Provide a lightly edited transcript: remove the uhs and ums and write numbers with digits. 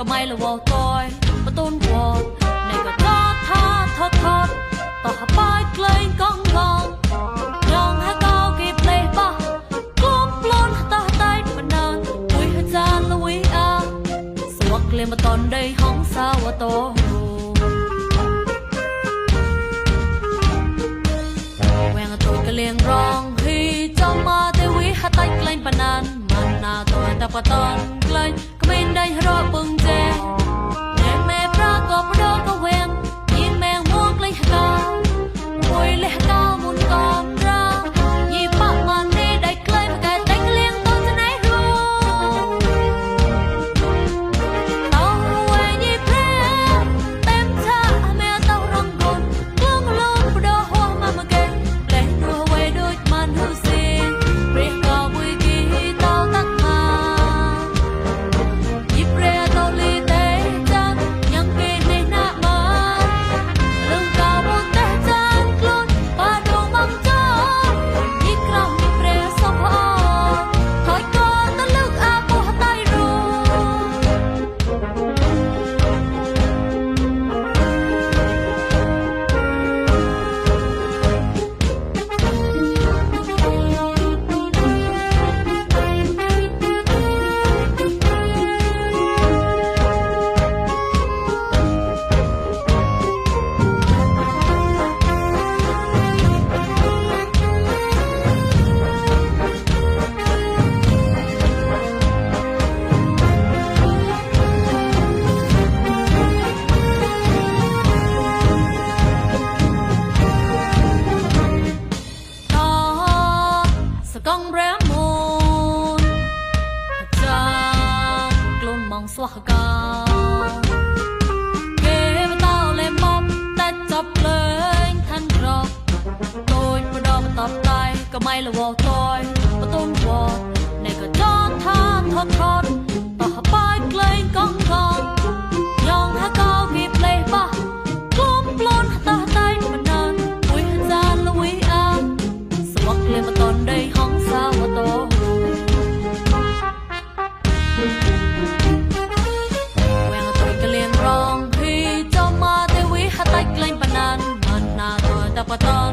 ก็ไม่ละวอตอยประตูนวอดในก็ทอดต่อหาป้ายเกลงกองกองยองหาเกากีเพลย์ป่ะกุ๊บปล้นต่อไตมันนานวิหจานละวิอาสวกเลียมาตอนได้ห้องสาวโตแวงตัวก็เลียงร้องฮีจอมาเทวิหาไตเกลงปนานมันนาตัวแต่ปะตอนเกลงก็ไม่ได้รอปึงเจแม่พระก็พระก็เวงยิงแมงม่วงเลยกาปุยเลยกามุนกอมรายีปะมันนี่ได้เกลงมาแก่ได้เลี้ยงต้นจะไหนรู้เต้าเวยีเพลเต็มชาแม่เต้ารังคนกลุ้งลุ้งปดหัวมามาเก่เล่นรัวเวด้วยมันหูเสียงเรียกกาบุยกีเต้าตักมายิบเรียเต้าลีเตจังยังเกณฑ์ในหน้ามาเรื่องกาบุญแต่จังกลุ้นปาดูมังจ้ายิกเรายิบเรียสมพอถอยก่อนตะลึกอาโปหไตรู้ สกองแรมมูนจางกลุ่มมองสวะกาเก็บเต้าเล่มมอบแต่จับเลยทันกรอบโดยประดอมตอบตายก็ไม่ละวอตอยประตูนวอดในก็จอดท่าทอดต่อหาป้ายเกลงกองกองยองหาเกากีเพลย์ป่ะกุ๊บปล้นต่อไตมันนานวิหจานละวิอาสวกเลียมาตอนได้ห้องสาวโตแวงตัวก็เลียงร้องฮีจอมาเทวิหาไตเกลงปนานมันนาตัวแต่ปะตอน